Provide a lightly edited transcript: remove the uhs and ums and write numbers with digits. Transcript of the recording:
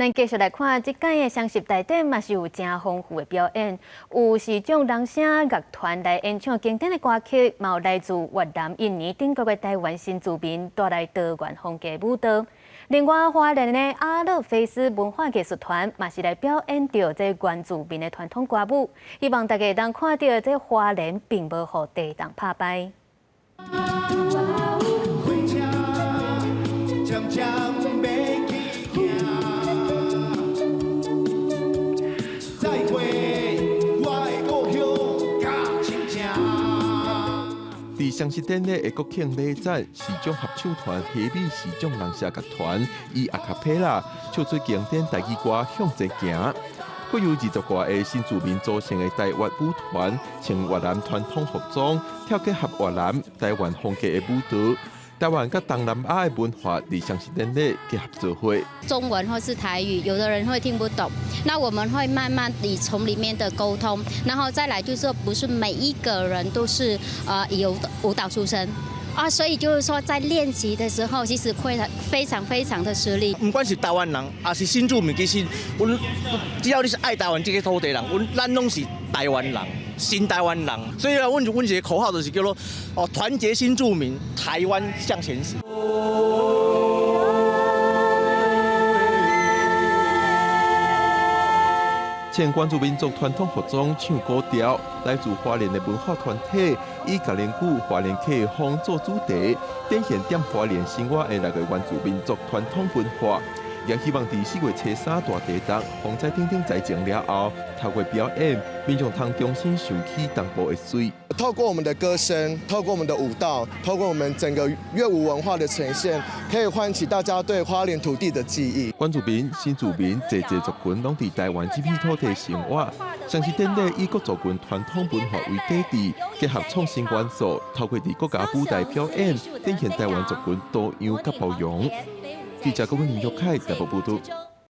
咱繼續來看，這擺的雙十大典嘛是有誠豐富的表演，有視障人聲樂團來演唱經典的歌曲，嘛有來自越南、印尼等國的台灣新住民帶來多元風格舞蹈。另外，花蓮的阿勒菲斯文化藝術團嘛是來表演著這原住民的傳統歌舞，希望大家會當看著這花蓮並無予地動拍敗。火車漸漸欲去行，再會我的故鄉佮親情。佇雙十典禮的國慶禮讚，視障合唱團和美視障人聲樂團以阿卡貝拉唱出經典台語歌《向前行》。閣有20外个新住民組成的台越舞團，穿越南傳統服裝，跳結合越南、台灣風格的舞蹈。台灣佮東南亞的文化佇雙十典禮結合做伙。中文或是台語，有的人會聽不懂，那我們會慢慢地從裡面的溝通，然後再來就是說，不是每一個人都是有舞蹈出身啊，所以就是說在練習的時候，其實會非常非常的吃力。毋管是台灣人，抑是新住民，其實阮只要你是愛台灣這个土地人，阮咱攏是台灣人，新台灣人。所以啊，阮一个口號就是叫做哦，團結新住民，台灣向前行。穿原住民族傳統服裝唱古調，來自花蓮的文化團體以嘉玲古花蓮客風做主題，展現踮花蓮生活的六个原住民族傳統文化。也希望佇4月初3大地動、風災等等災情了後，透過表演，民眾通重新想起東部的媠。透過我們的歌聲，透過我們的舞蹈，透過我們整個樂舞文化的呈現，可以喚起大家對花蓮土地的記憶。原住民、新住民，濟濟族群攏佇台灣這片土地生活。雙十典禮以各族群傳統文化為底底，結合創新元素，透過佇國家舞台表演，展現台灣族群多樣佮包容。記者郭文玉凱台北報導。